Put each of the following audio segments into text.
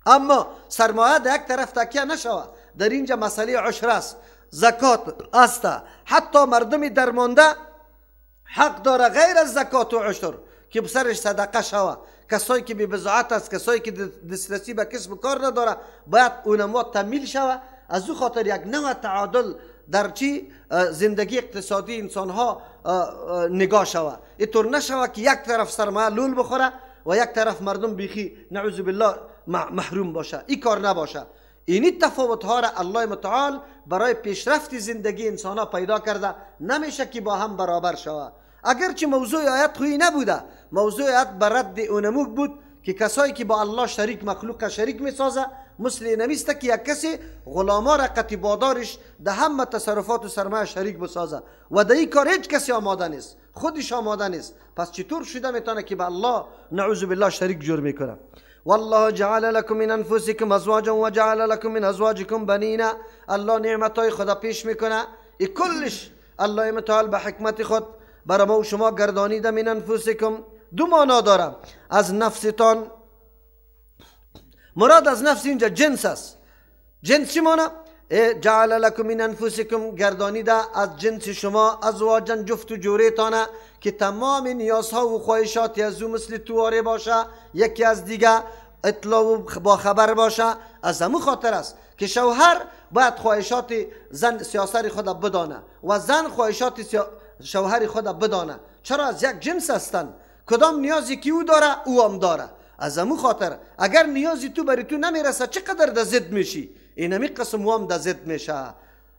اما سرمایه در یک طرف تکیه نشوه. در اینجا مسئله عشر است، زکات است. حتی مردم درمانده حق داره غیر از زکات و عشر که بسرش صدقه شوه. کسایی که بی بضاعت است، کسایی که دسترسی به کسب کار نداره، باید اونمو تمیل شوه. از او خاطر یک نوع تعادل در چی زندگی اقتصادی انسان ها نگاه شوه. اینطور نشوه که یک طرف سرمایه لول بخوره و یک طرف مردم بیخی نعوذ بالله محروم باشه. این کار نباشه. اینی تفاوت ها را الله متعال برای پیشرفت زندگی انسان ها پیدا کرده، نمیشه که با هم برابر شوه. اگرچه موضوع آیت خویی نبوده، موضوع آیت برد اونموک بود که کسایی که با الله شریک مخلوق شریک میسازه، مثل نمیسته که یک کسی غلاما را قطی بادارش ده همه تصرفات و سرمایه شریک بسازه و در این کار هیچ کسی آماده نیست، خودش آماده نیست. پس چطور شده میتونه که به الله نعوذ بالله شریک جور میکنه؟ والله جعل لكم من انفسكم ازواجا وجعل لكم من ازواجكم بنینا. الله نعمتای خدا پیش میکنه، ای کلش الله متعال به حکمت خود برای ما و شما گردانیده. من انفسکم دو معنا داره، از نفستان، مراد از نفس اینجا جنس است. جنس چی معنا؟ جعل لكم من انفسکم، گردانیده از جنس شما ازواجا، جفت و جوریتانه که تمام نیازها و خواهشات از او مثل تواره باشه، یکی از دیگه اطلاع و با خبر باشه. از همون خاطر است که شوهر باید خواهشات زن سیاسر خود بدانه و زن خواهشات شوهر خود بدانه. چرا؟ از یک جنس هستند، کدام نیازی که او داره او هم داره. از همون خاطر اگر نیازی تو بری تو نمیرسه چقدر در ضد میشی، اینمی قسم هم در ضد میشه.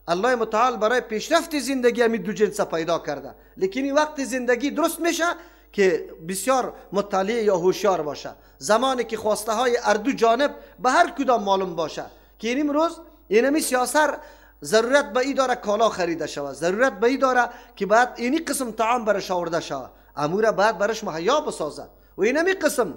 الله متعال برای پیشرفت زندگی همی دو جنس پیدا کرده، لیکن این وقت زندگی درست میشه که بسیار مطلع یا هوشیار باشه، زمانی که خواسته های اردو جانب به هر کدام معلوم باشه. که این امروز اینمی سیاسر ضرورت به ای داره کالا خریده شوه، ضرورت به ای داره که باید اینی قسم طعام برش آورده شوه، امور باید برش مهیا بسازه. و اینمی قسم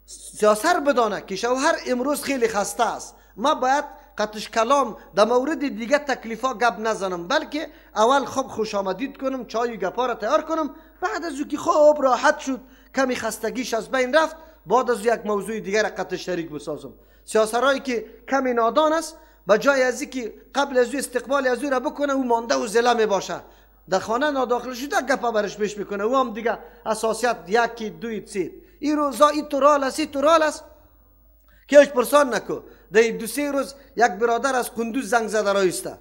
سیاسر بدانه که شوهر امروز خیلی خسته است، ما باید قطش کلام در مورد دیگه تکلیفا گپ نزنم، بلکه اول خوب خوش آمدید کنم، چای و گپا را تیار کنم، بعد از او که خوب راحت شد، کمی خستگیش از بین رفت، بعد از یک موضوع دیگر قطع شریک بسازم. سیاسرایی که کمی نادان است، به جای از که قبل از او استقبال از او را بکنه، او مانده و زله می باشه، در خانه ناداخل شده گپا برش پیش میکنه، او هم دیگه اساسیت یکی دوی سه. این روزا این تورال است، این تورال است که هیچ پرسان نکو. در دو سه روز یک برادر از قندوز زنگ زده رایسته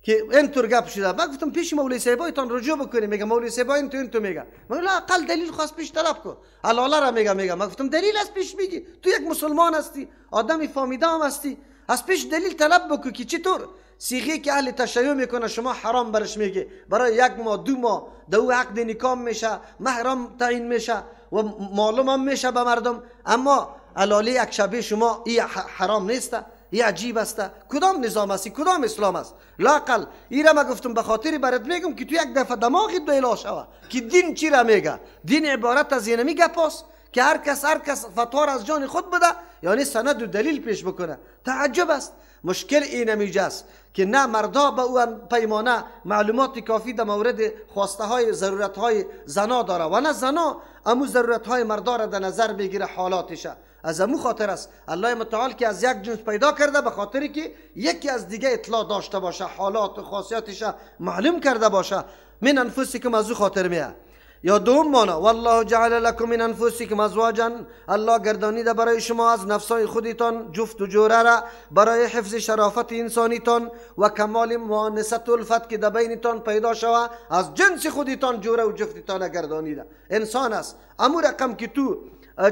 که اینطور گپ شده. من گفتم پیش مولوی صاحبایتان رجوع بکنی، میگه مولوی صاحب این تو این تو میگه. من اقل دلیل خواست پیش طلب کن، حلاله را میگه. میگه من گفتم دلیل از پیش میگی، تو یک مسلمان هستی، آدمی فامیده هم هستی، از پیش دلیل طلب بکن که چطور صیغه که اهل تشیع میکنه شما حرام برش میگه، برای یک ماه دو ماه دو عقد نکاح میشه، محرم تعیین میشه و معلوم هم میشه به مردم، اما حلاله یک شبه شما ای حرام نیست، ای عجیب است. کدام نظام است؟ کدام اسلام است؟ لاقل ای را ما گفتم به خاطر برات میگم که تو یک دفعه دماغت دویلا شوه که دین چی را میگه. دین عبارت از اینمی گپ است که هر کس فتوا را از جان خود بده، یعنی سند و دلیل پیش بکنه. تعجب است. مشکل اینمی است که نه مردا به او پیمانه معلومات کافی در مورد خواسته های ضرورت های زنا داره و نه زنا امو ضرورت های مردا را در نظر بگیره حالاتشه. از امو خاطر است الله متعال که از یک جنس پیدا کرده به خاطری که یکی از دیگه اطلاع داشته باشه، حالات و خاصیتش معلوم کرده باشه. من انفسکم از او خاطر میه. یا دوم معنا والله جعل لكم من انفسکم ازواجا، الله گردانیده برای شما از نفسای خودتان جفت و جوره را برای حفظ شرافت انسانیتان و کمال مؤانست و الفت که در بینتان پیدا شوه، از جنس خودتان جوره و جفتتان گردانیده. انسان است، امو رقم که تو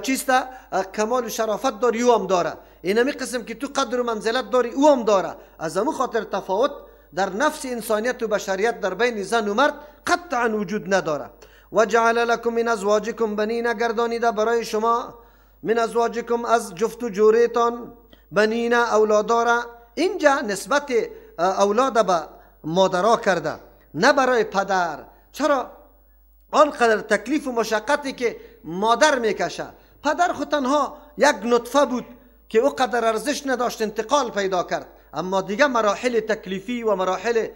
چیسته کمال و شرافت داری او هم داره، اینمی قسم که تو قدر و منزلت داری او هم داره. از امو خاطر تفاوت در نفس انسانیت و بشریت در بین زن و مرد قطعا وجود نداره. و جعل لكم من ازواجكم بنینا، گردانیده برای شما من ازواجکم از جفت و جوریتان بنینا اولادارا. اینجا نسبت اولاد به مادرا کرده نه برای پدر. چرا؟ آنقدر تکلیف و مشقتی که مادر میکشه، پدر خود تنها یک نطفه بود که او قدر ارزش نداشت، انتقال پیدا کرد، اما دیگه مراحل تکلیفی و مراحل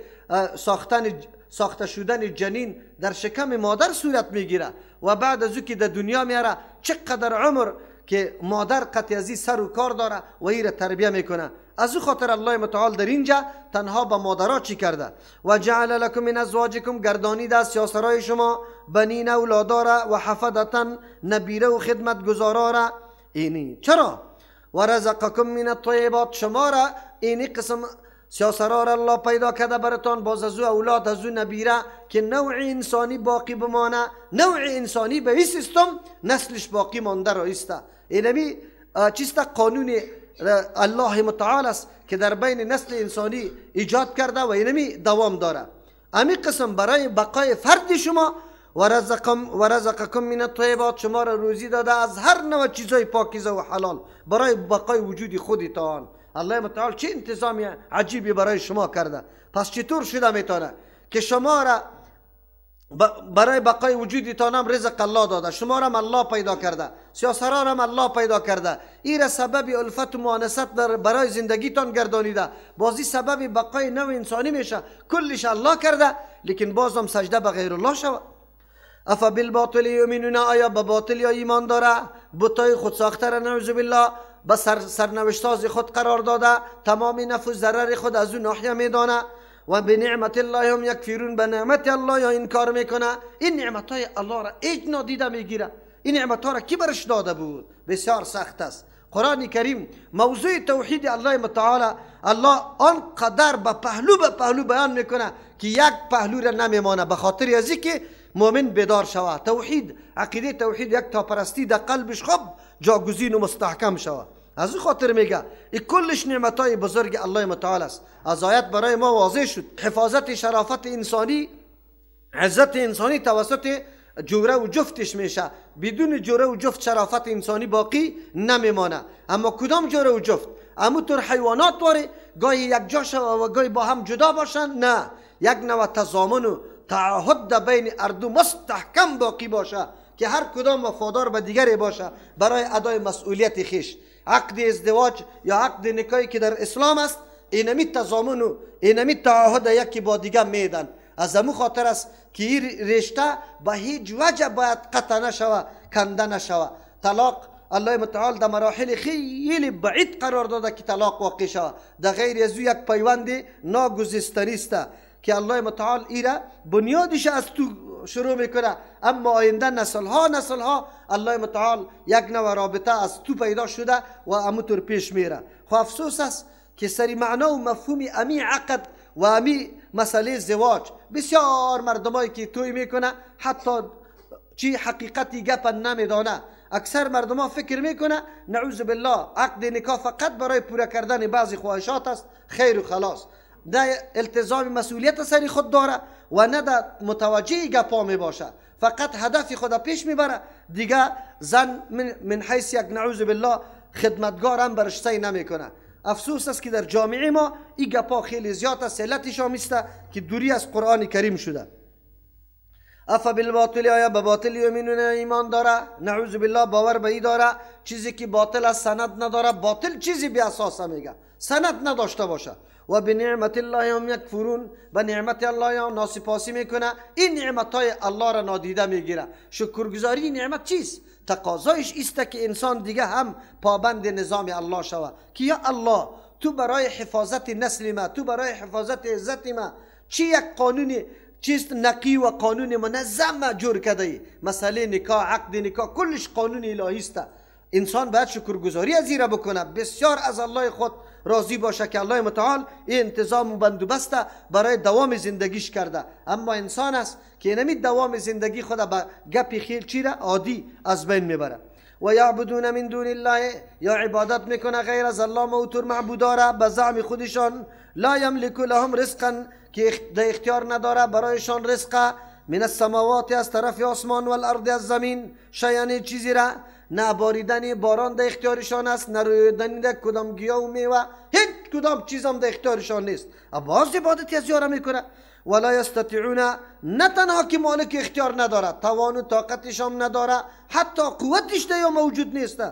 ساخته شدن جنین در شکم مادر صورت میگیره و بعد از او که در دنیا میاره چقدر عمر که مادر قطع ازی سر و کار داره و ای را تربیه میکنه. از او خاطر الله متعال در اینجا تنها به مادرها چی کرده؟ و جعل لکم من ازواجکم، گردانیده از سیاسرای شما بنین اولادا را و حفدتا نبیره و خدمتگزارا را. اینی چرا؟ و رزقکم من الطیبات، شما را اینی قسم سیاسرا را الله پیدا کرده براتان، باز از او اولاد از او نبیره که نوع انسانی باقی بمانه، نوع انسانی به این سیستم نسلش باقی مانده را ایسته. اینمی چیست؟ قانون الله متعال است که در بین نسل انسانی ایجاد کرده و اینمی دوام داره. امی قسم برای بقای فرد شما و رزقکم من الطیبات، شما را روزی داده از هر نوع چیزای پاکیزه و حلال برای بقای وجود خودتان. الله متعال چه انتظامی عجیبی برای شما کرده. پس چطور شده میتونه که شما را برای بقای وجودتان هم رزق الله داده، شما را هم الله پیدا کرده، سیاسرا را هم الله پیدا کرده، این را سبب الفت و مؤانست برای زندگیتان گردانیده، بازی سبب بقای نوع انسانی میشه، کلش الله کرده، لیکن باز هم سجده به غیر الله شوه. افا بالباطل یؤمنون، آیا به باطل یا ایمان داره؟ بتای خود ساخته را نعوذ بالله به سرنوشتاز خود قرار داده، تمام نفع و ضرر خود از او ناحیه میدانه. و به نعمت الله هم یکفرون، به نعمت الله یا انکار میکنه. این نعمت های الله را هیچ نادیده میگیره. این نعمت ها را کی برش داده بود؟ بسیار سخت است. قرآن کریم موضوع توحید الله متعال، الله آنقدر به پهلو به پهلو بیان میکنه که یک پهلو را نمیمانه، به خاطر از که مؤمن بیدار شود. توحید، عقیده توحید، یک تاپرستی در قلبش خوب جاگزین و مستحکم شود. از او خاطر میگه این کلش نعمتای بزرگ الله متعال است. از آیت برای ما واضح شد حفاظت شرافت انسانی، عزت انسانی توسط جوره و جفتش میشه. بدون جوره و جفت شرافت انسانی باقی نمیمانه. اما کدام جوره و جفت؟ اما طور حیوانات داره گاهی یک جا شوه و گاهی با هم جدا باشن، نه، یک نوع تضامن و تعهد بین اردو مستحکم باقی باشه که هر کدام وفادار به دیگری باشه برای ادای مسئولیت خیش. عقد ازدواج یا عقد نکاحی که در اسلام است، اینمی تضامن و اینمی تعهد یکی با دیگه میدن. از امو خاطر است که این رشته به هیچ وجه باید قطع نشوه، کنده نشوه. طلاق الله متعال در مراحل خیلی بعید قرار داده که طلاق واقع شوه، در غیر از او یک پیوند ناگزیستنی است که الله متعال ایره بنیادش از تو شروع میکنه، اما آینده نسل ها نسل ها الله متعال یک نوع رابطه از تو پیدا شده و اموطور پیش میره. خب افسوس است که سری معنا و مفهوم امی عقد و امی مسئله زواج بسیار مردمایی که توی میکنه حتی چی حقیقتی گپ نمیدانه. اکثر مردم ها فکر میکنه نعوذ بالله عقد نکاح فقط برای پوره کردن بعضی خواهشات است، خیر و خلاص، نه التزام مسئولیت سری خود داره و نه در متوجه گپا می باشه، فقط هدف خود پیش میبره. دیگه زن من حیث یک نعوذ بالله خدمتگار هم برش سعی نمیکنه. افسوس است که در جامعه ما این گپا خیلی زیاد است، علتش هم است که دوری از قرآن کریم شده. افا بالباطل، آیا به باطل یؤمنون ایمان داره؟ نعوذ بالله باور به ای داره چیزی که باطل است، سند نداره، باطل چیزی بی اساس میگه، سند نداشته باشه. و به نعمت الله هم یکفرون، به نعمت الله هم ناسپاسی میکنه، این نعمت های الله را نادیده میگیره. شکرگزاری نعمت چیست؟ تقاضایش است که انسان دیگه هم پابند نظام الله شوه که یا الله تو برای حفاظت نسل ما، تو برای حفاظت عزت ما چی یک قانون چیست نقی و قانون منظم جور کرده ای. مسئله نکاح، عقد نکاح کلش قانون الهی است. انسان باید شکرگزاری از ایره بکنه، بسیار از الله خود راضی باشه که الله متعال این انتظام و بندوبست برای دوام زندگیش کرده. اما انسان است که نمی دوام زندگی خود به گپی خیل چیره عادی از بین میبره. و یعبدون من دون الله، یا عبادت میکنه غیر از الله موتور معبودا به زعم خودشان، لا یملک لهم رزقا، که در اختیار نداره برایشان رزق، من السماوات از طرف آسمان و الارض از زمین، شیئا چیزی را، نه باریدن باران در اختیارشان است، نه رویدن در کدام گیاه و میوه، هیچ کدام چیز هم در اختیارشان نیست. باز عبادت از یاره میکنه. ولا یستطیعون، نه تنها که مالک اختیار نداره، توان و طاقتش هم نداره، حتی قوتش در موجود نیست.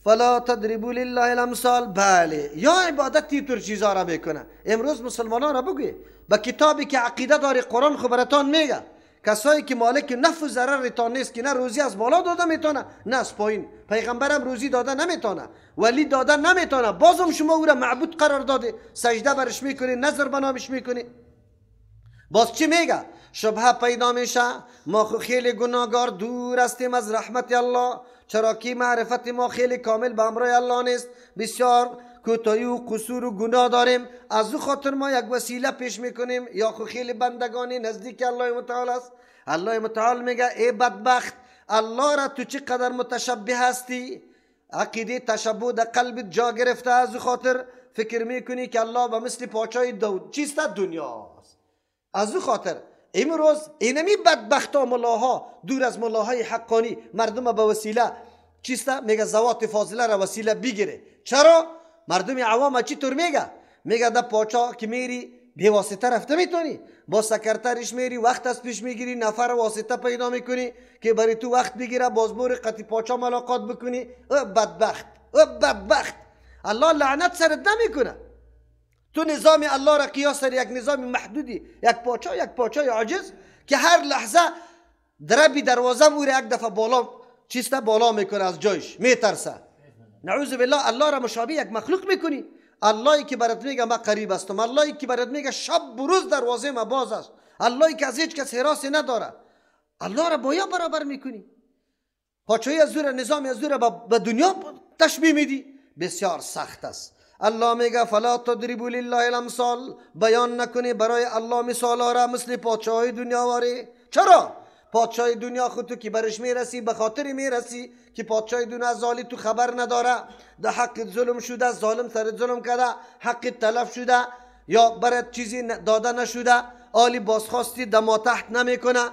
فلا تضربوا لله الامثال، بله یا عبادت تر چیزا را میکنه. امروز مسلمانان را بگوی به کتابی که عقیده داری، قرآن خو براتان میگه کسایی که مالک نفع و ضرر تان نیست، که نه روزی از بالا داده میتونه نه از پایین، پیغمبرم روزی داده نمیتونه، ولی داده نمیتونه، بازم شما او را معبود قرار داده، سجده برش میکنی، نظر به نامش میکنی. باز چی میگه؟ شبهه پیدا میشه، ما خو خیلی گناهگار دور هستیم از رحمت الله، چرا که معرفت ما خیلی کامل به امرای الله نیست، بسیار کوتاهی و قصور و گناه داریم، از او خاطر ما یک وسیله پیش میکنیم، یا خو خیلی بندگانی نزدیک الله متعال است. الله متعال میگه ای بدبخت، الله را تو چه قدر متشبه هستی، عقیده تشبه در قلبت جا گرفته، از او خاطر فکر میکنی که الله به مثل پاچای چیست دنیاست. از او خاطر امروز اینمی بدبخت ملاها، دور از ملاهای حقانی، مردم به وسیله چیست میگه زوات فاضله را وسیله بگیره. چرا؟ مردم عوام چی طور میگه؟ میگه در پاچا که میری بی واسطه رفته میتونی، با سکرترش میری وقت از پیش میگیری، نفر واسطه پیدا میکنی که برای تو وقت بگیره، باز بور قطی پاچا ملاقات بکنی. او بدبخت، او بدبخت، الله لعنت سرت نمیکنه. تو نظام الله را قیاس سر یک نظام محدودی، یک پاچا، یک پاچای عاجز که هر لحظه دربی دروازه موره یک دفعه بالا چیسته بالا میکنه از جایش، میترسه. نعوذ بالله. الله را مشابه یک مخلوق میکنی. اللهی که برات میگه ما قریب هستم، اللهی که برات میگه شب و روز دروازه ما باز است، اللهی که از هیچ کس حراسی نداره، الله را با یا برابر میکنی. پاچایی از زور، نظام از زور به دنیا تشبیه میدی. بسیار سخت است. الله میگه فلا تضربوا لله الامثال، بیان نکنی برای الله مثال را مثل پادشاهای دنیا واری. چرا؟ پادشاه دنیا خود تو که برش میرسی به خاطر میرسی که پادشاه دنیا از حالی تو خبر نداره، در حق ظلم شده، ظالم سر ظلم کرده، حق تلف شده یا برات چیزی داده نشده، آلی بازخواستی دما تحت نمیکنه.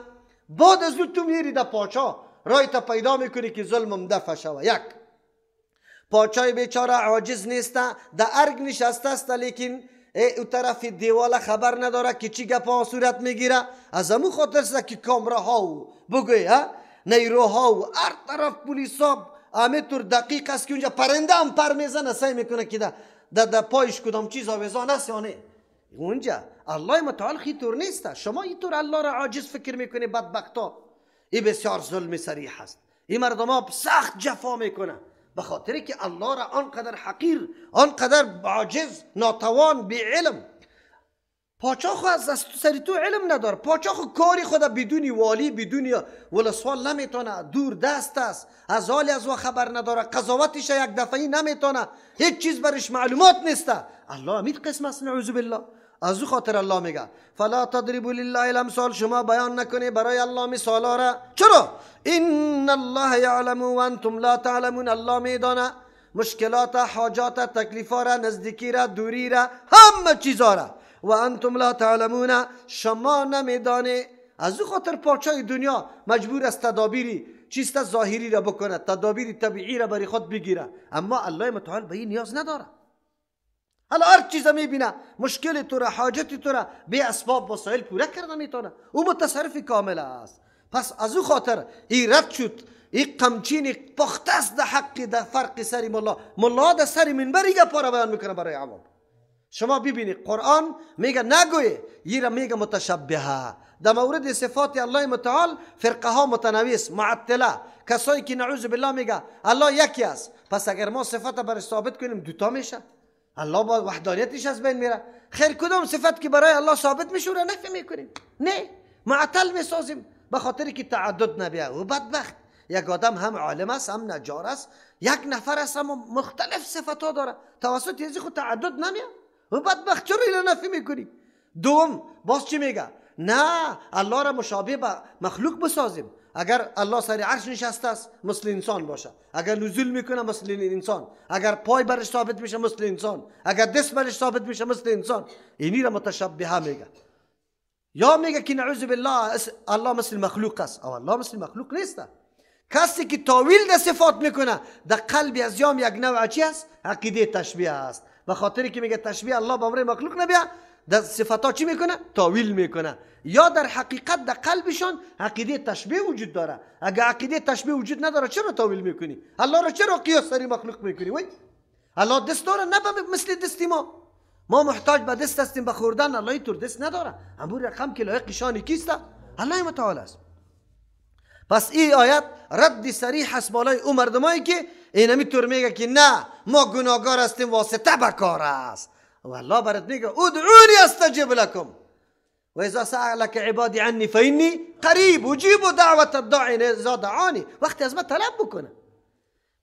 بعد از تو میری در پادشاه رای تا پیدا میکنی که ظلمم دفع شوه. یک پادشاه بیچاره عاجز نیسته، در ارگ نشسته است، لیکن او طرف دیواله خبر نداره که چی گپا صورت میگیره. از امو خاطر است که کامره ها و بگوی ها نیروها و هر طرف پلیسا همه طور دقیق است که اونجا پرنده هم پر میزنه، سعی میکنه که در پایش کدام چیز آویزان است یا نه. اونجا الله متعال خی طور نیست. شما اینطور الله را عاجز فکر میکنی بدبختا. این بسیار ظلم صریح است. این مردم ها سخت جفا میکنه به خاطر که الله را آنقدر حقیر، آنقدر عاجز، ناتوان، بی علم. پاچا خو از سری تو علم نداره. پاچا خو کاری خود بدون والی، بدون ولسوال نمیتونه، دور دست است، از حال از او خبر نداره، قضاوتش یک دفعی نمیتونه، هیچ چیز برش معلومات نیست. الله امید قسم است، نعوذ بالله. از او خاطر الله میگه فلا تضربوا لله الامثال، شما بیان نکنی برای الله مثال را. چرا؟ ان الله یعلم و انتم لا تعلمون. الله میدانه مشکلات، حاجات، تکلیفا را، نزدیکی را، دوری را، همه چیزا را. و انتم لا تعلمون، شما نمیدانی. از او خاطر پادشاه دنیا مجبور است تدابیری چیست ظاهری را بکنه، تدابیر طبیعی را برای خود بگیره، اما الله متعال به این نیاز نداره. حالا هر چیز میبینه، مشکل تو را، حاجت تو را به اسباب وسایل پوره کرده میتونه، او متصرف کامل است. پس از او خاطر این رد شد، این قمچین پخته است در حق، در فرق سر ملا. ملا در سر منبر این گپا را بیان میکنه برای عوام. شما ببینید قرآن میگه نگوی، یه را میگه متشبهه. در مورد صفات الله متعال فرقه ها متنوع است، معطله، کسایی که نعوذ بالله میگه الله یکی است. پس اگر ما صفت برش ثابت کنیم دوتا میشه، الله با وحدانیتش از بین میره. خیر کدام صفت که برای الله ثابت میشه را نفی میکنیم؟ نه، معطل میسازیم به خاطر که تعدد نبیه. و بدبخت یک آدم هم عالم است، هم نجار است، یک نفر است، هم مختلف صفت ها داره، توسط یزی خود تعدد نمیه. و بدبخت چرا اینو نفی میکنی؟ دوم باز چی میگه؟ نه، الله را مشابه به مخلوق بسازیم. اگر الله سر عرش نشسته است مثل انسان باشه، اگر نزول میکنه مثل انسان، اگر پای برش ثابت میشه مثل انسان، اگر دست برش ثابت میشه مثل انسان. اینی را متشبهه میگه. یا میگه که نعوذ بالله الله مثل مخلوق است. او الله مثل مخلوق نیست. کسی که تاویل در صفات میکنه در قلب از یام یک نوع چی است؟ عقیده تشبیه است. به خاطری که میگه تشبیه الله به امر مخلوق نبیه، در صفات چی میکنه؟ تاویل میکنه. یا در حقیقت در قلبشان عقیده تشبیه وجود داره. اگر عقیده تشبیه وجود نداره چرا تاویل میکنی؟ الله را چرا قیاس سری مخلوق میکنی؟ وای الله دست داره، نه مثل دستی ما. ما محتاج به دست هستیم به خوردن، الله اینطور دست نداره. همون رقم که لایق شان کیست؟ الله متعال است. پس این آیت رد صریح است بالای او مردمایی که اینمی طور میگه که نه ما گناهگار هستیم، واسطه بکار است. و الله برات میگه ادعونی استجب لکم و اذا سألک عبادی عنی فانی قریب اجیب دعوت الداعی اذا دعانی. وقتی از ما طلب بکنه،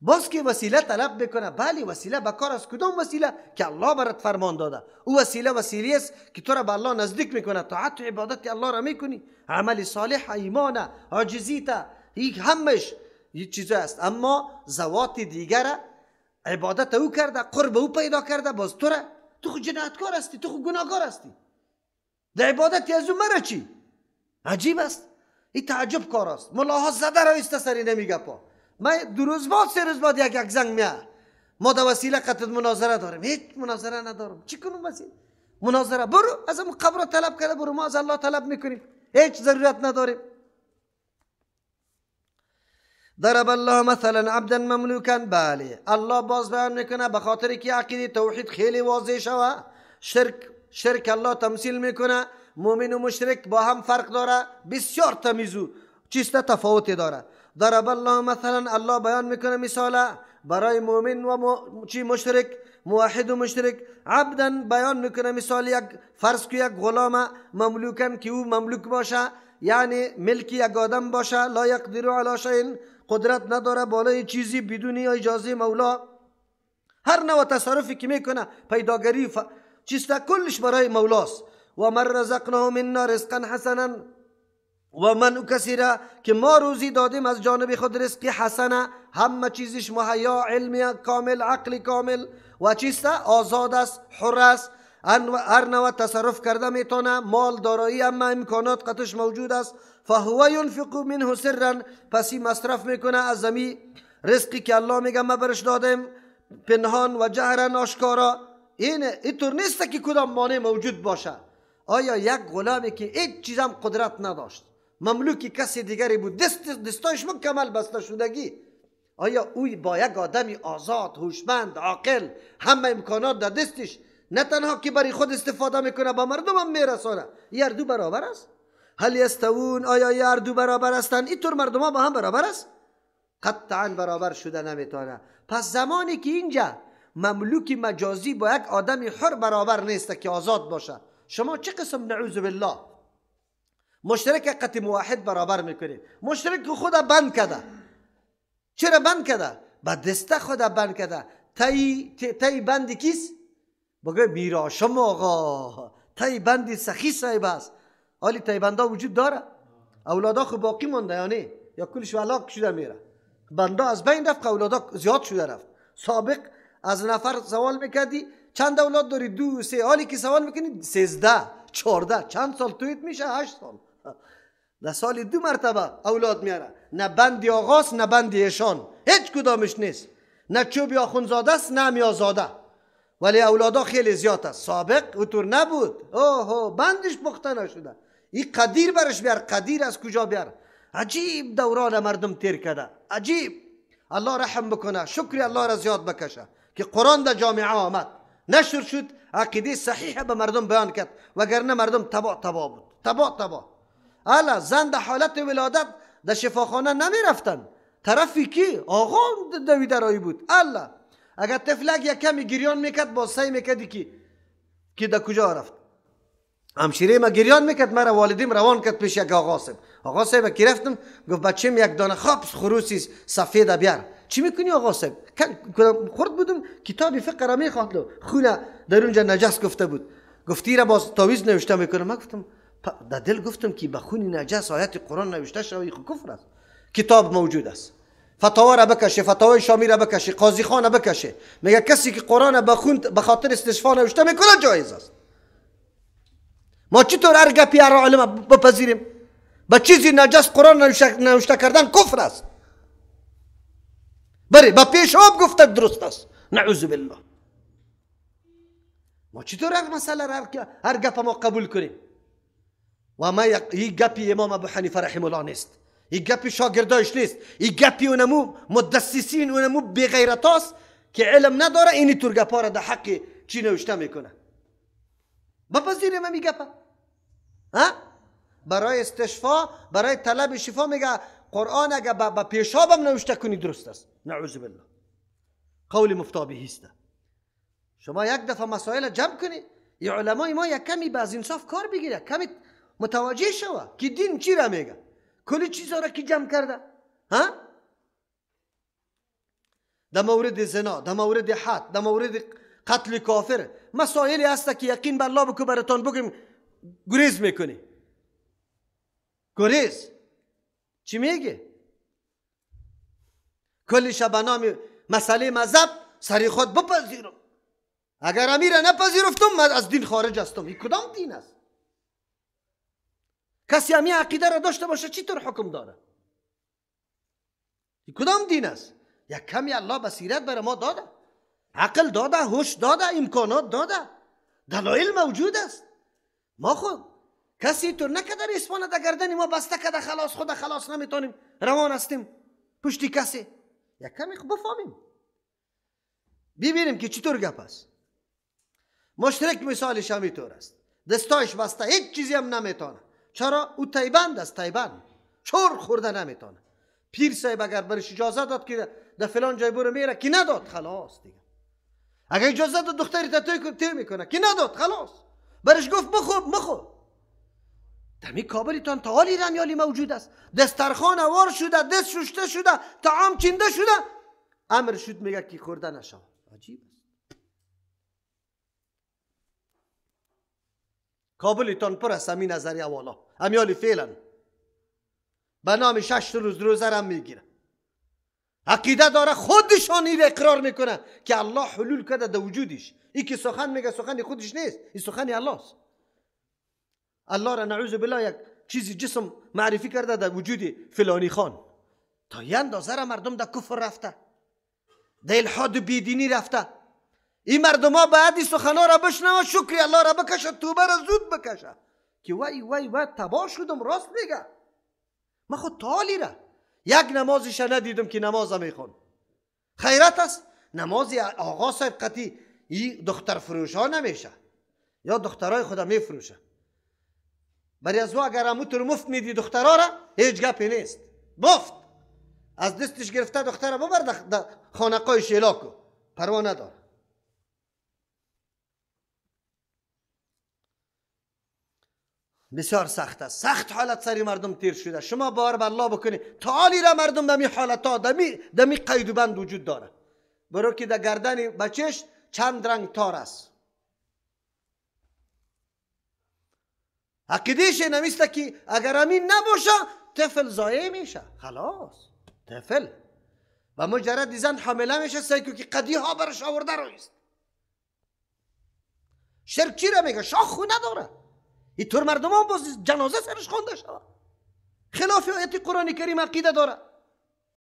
باز که وسیله طلب بکنه، بله وسیله بکار است. کدام وسیله؟ که الله برات فرمان داده. او وسیله وسیله است که تو را به الله نزدیک میکنه، طاعت و عبادت الله را میکنی، عمل صالح، ایمان، عاجزی تا همش یه چیز است. اما ذوات دیگر عبادت او کرده، قرب او پیدا کرده، باز تو را تو خو جنایتکار هستی، تو خو گناهکار هستی، در عبادت از او مرا چی؟ عجیب است، این تعجب کار است. ملاها زده را ایسته سری نمیگه پا. ما دو روز بعد سه روز بعد یک زنگ میاد، ما در وسیله قطع مناظره داریم. هیچ مناظره ندارم، چی کنم وسیله مناظره؟ برو از اون قبر طلب کرده، برو ما از الله طلب میکنیم، هیچ ضرورت نداریم. ضرب الله مثلا عبدا مملوکا. بله الله باز بیان میکنه به خاطر که عقیده توحید خیلی واضح شوه. شرک الله تمثیل میکنه، مؤمن و مشرک با هم فرق داره، بسیار تمیز و چیست تفاوتی داره. ضرب الله مثلا، الله بیان میکنه مثال برای مؤمن و چی مشرک، موحد و مشرک. عبدا بیان میکنه مثال یک فرض که یک غلام مملوکن که او مملوک باشه، یعنی ملک یک آدم باشه، لا یقدر علی شیء، قدرت نداره بالای چیزی بدون اجازه مولا. هر نوع تصرفی که میکنه، پیداگری چیست کلش برای مولاست. و من رزقناه منا رزقا حسنا، و من کسی را که ما روزی دادیم از جانب خود رزق حسنه، همه چیزش مهیا، علمی کامل، عقل کامل و چیست آزاد است، حر است، هر نوع تصرف کرده میتونه، مال دارایی اما امکانات قطش موجود است. فهو ینفق منه سرا، پس مصرف میکنه از زمین رزقی که الله میگه ما برش دادیم، پنهان و جهرا آشکارا. این اینطور نیست که کدام مانع موجود باشه. آیا یک غلامی که هیچ چیزم قدرت نداشت، مملوکی کسی دیگری بود، دستایش مکمل بسته شدگی، آیا اوی با یک آدمی آزاد، هوشمند، عاقل، همه امکانات در دستش، نه تنها که برای خود استفاده میکنه، با مردم هم میرسانه، یه دو برابر است؟ هل یستوون، آیا یه دو برابر هستند؟ اینطور مردم ها با هم برابر است؟ قطعا برابر شده نمیتونه. پس زمانی که اینجا مملوک مجازی با یک آدم حر برابر نیست که آزاد باشه، شما چه قسم نعوذ بالله مشترک قطع موحد برابر میکنید؟ مشترک خود بند کرده. چرا بند کرده؟ با دسته خود بند کرده. تای بند کیست؟ بگه میراشم آقا، تای بند سخی صاحب است. حالی تای بندا وجود داره؟ اولادا خو باقی مونده یعنی یا کلش ولاک شده میره، بندا از بین رفت، اولادا زیاد شده رفت. سابق از نفر سوال میکردی چند اولاد داری؟ 2 3. حالی که سوال میکنی 13 14. چند سال تویت میشه؟ 8 سال. در سال 2 مرتبه اولاد میاره. نه بندی آغاز نه بندی ایشان، هیچ کدامش نیست. نه چوبی آخونزاده است نه میازاده، ولی اولادا خیلی زیاد است. سابق اونطور نبود. اوه بندش پخته نشده. این قدیر برش بیار، قدیر از کجا بیار؟ عجیب دوران مردم تیر کرده، عجیب. الله رحم بکنه، شکر الله را زیاد بکشه که قرآن در جامعه آمد، نشر شد، عقیده صحیح به مردم بیان کرد، وگرنه مردم تبا تبا بود، تبا تبا. الا زن در حالت ولادت در شفاخانه نمی رفتن، طرفی کی آقا دوی درایی بود. الا اگر طفلک یک کمی گریان میکرد، باز سعی میکردی که در کجا رفت. همشیره ما گریان میکرد، مرا والدیم روان کرد پیش یک آقا صاحب. آقا صاحب که رفتم گفت بچیم یک دانه خواب خروسی سفید بیار. چی میکنی آقا صاحب؟ خورد بودم کتاب فقه را میخواند، خونه در اونجا نجس گفته بود، گفتی را باز تعویذ نوشته میکنم. من گفتم در دل گفتم که به خون نجس آیت قرآن نوشته شوی خو کفر است. کتاب موجود است، فتاوا را بکشه، فتاوای شامی را بکشه، قاضی خان بکشه، میگه کسی که قرآن به خون به خاطر استشفا نوشته میکنه جایز است. ما چطور هر گپی هر عالم بپذیریم؟ به چیزی نجس قرآن نوشته کردن کفر است. بله با پیشاب گفته درست است، نعوذ بالله. ما چطور هر مسئله هر گپ ما قبول کنیم؟ و ما این گپی امام ابو حنیفه رحمه الله نیست، این گپی شاگردایش نیست، این گپی اونمو مدسسین اونمو بغیرتاست که علم نداره، اینی طور گپا را در حق چی نوشته میکنه. بپذیریم همی گپا؟ ها؟ برای استشفا، برای طلب شفا میگه قرآن اگه با پیشابم نوشته کنی درست است. نعوذ بالله. قول مفتابهی است. شما یک دفعه مسائل جمع کنی، ی علمای ما یک کمی به از انصاف کار بگیره، کمی متوجه شوه که دین چی را میگه، کلی چیزا را کی جمع کرده. ها؟ در مورد زنا، در مورد حد، در مورد قتل کافر، مسائلی هست که یقین بر الله بکو براتان بگیم گریز میکنی. گریز چی میگه؟ کلی به نام مسئله مذهب سری خود بپذیرم، اگر امیر نپذیرفتم من از دین خارج هستم. این کدام دین است؟ کسی امی عقیده را داشته باشه چطور حکم داره؟ این کدام دین است؟ یک کمی الله بصیرت برای ما داده، عقل داده، هوش داده، امکانات داده، دلایل موجود است. ما خود کسی طور نکده ریسمانه در گردن ما بسته کده، خلاص خود خلاص نمیتونیم، روان هستیم پشتی کسی. یک کمی خب بفهمیم، ببینیم که چطور گپ است. مشرک مثالش همینطور است، دستایش بسته، هیچ چیزی هم نمیتونه. چرا؟ او تایبند است، تایبند چور خورده نمیتونه. پیر صاحب اگر برش اجازه داد که در فلان جای برو میره، که نداد خلاص دیگه. اگر اجازه داد دختری تا توی میکنه، که نداد خلاص. برش گفت بخور مخور. دمی کابلتان تا حالی رمیالی موجود است، دسترخوان اوار شده، دست ششته شده، طعام چینده شده، امر شد میگه که خورده نشود. عجیب است. کابلتان پر است همین نظریه والا، امیالی فعلا به نام 6 روز روزه را میگیره، عقیده داره، خودشان این اقرار میکنه که الله حلول کرده در وجودش. این که سخن میگه سخن خودش نیست، این سخن الله است. الله را نعوذ بالله یک چیزی جسم معرفی کرده در وجود فلانی خان. تا یه اندازه را مردم در کفر رفته، در الحاد بیدینی رفته. این مردم ها باید این سخنها را بشنوه، شکر الله را بکشه، توبه را زود بکشه که وای وای وای تباه شدم، راست میگه. من خود تالی را یک نمازش ندیدم که نماز میخوند. خیرت است نماز آقا صاحب قطعی این دختر فروش ها نمیشه، یا دخترای خدا میفروشه. برای از او اگر اموتر مفت میدی دخترها را هیچ گپی نیست، مفت از دستش گرفته دختر را ببر در خانقای شیلاکو، پروا نداره. بسیار سخت است، سخت حالت سری مردم تیر شده. شما بار به الله بکنی تعالی را مردم دمی حالت ها دمی قید و بند وجود داره. برو که در گردن بچهش چند رنگ تار است. عقیدهش نمیسته که اگر امین نباشه طفل ضایع میشه، خلاص طفل و مجرد زن حامله میشه، سیکو که قدیه ها برش آورده رویست. شرک چی را میگه؟ شاخ نداره. این طور مردم هم باز جنازه سرش خوانده شود. خلاف آیت قرآن کریم عقیده داره.